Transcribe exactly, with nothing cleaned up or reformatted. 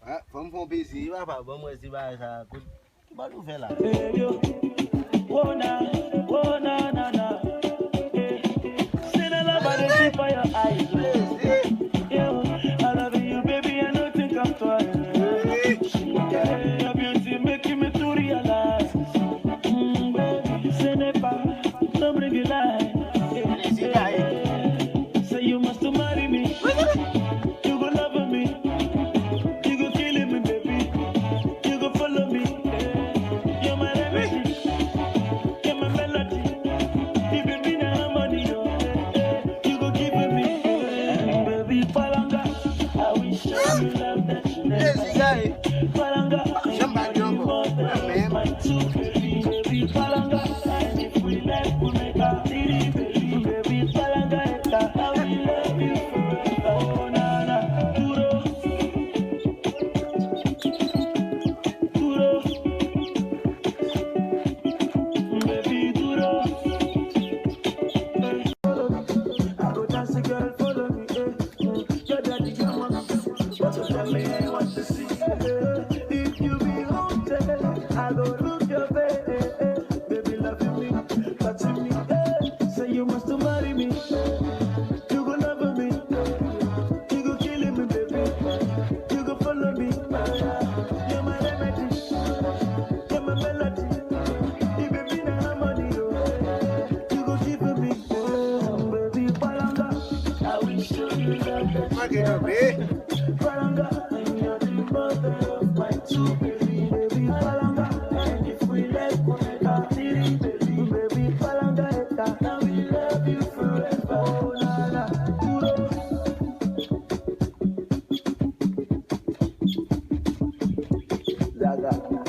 Ah, fọn fọn bèsì, wà bá bọ́mọ sí bá a ṣá kó bá ló fẹ́ là. Whoa, na, whoa, na, na, na. Say na love I dey see for your eyes. Yo, I love you, baby, I no think I'm twice. Yeah, your beauty making me to realize. Mm, baby, say never, don't bring it lie. Say you must marry me. You go love me. You go kill me, baby. You go follow me. You're my remedy. You're my melody. You be me na harmony. Oh. You go give me, baby, palanga. I wish you love that you never. Palanga. Somebody don't go. My two, baby, baby, palanga. And if we like, we make a city, baby, baby, palanga. I will love you forever. Oh, na, na, duro. Duro. Baby, duro. Follow me. I go dance, girl, follow me. Eh. Your daddy, your mommy. What to tell me, I want to see. Eh. If you be haunted, I go look your face. Eh. Baby, love me, touch me. Eh. Say you must marry me. You go love me. You go kill me, baby. You go follow me. You're my remedy. You're my melody. You be me na harmony, oh. You go give me, oh, baby, palanga. I will show you love that you never see. Palanga, and you're the mother of my two baby, baby, palanga. And if we like, we make a city, baby, baby, palanga, and we love you forever. Oh, na, na, duro. Zaga.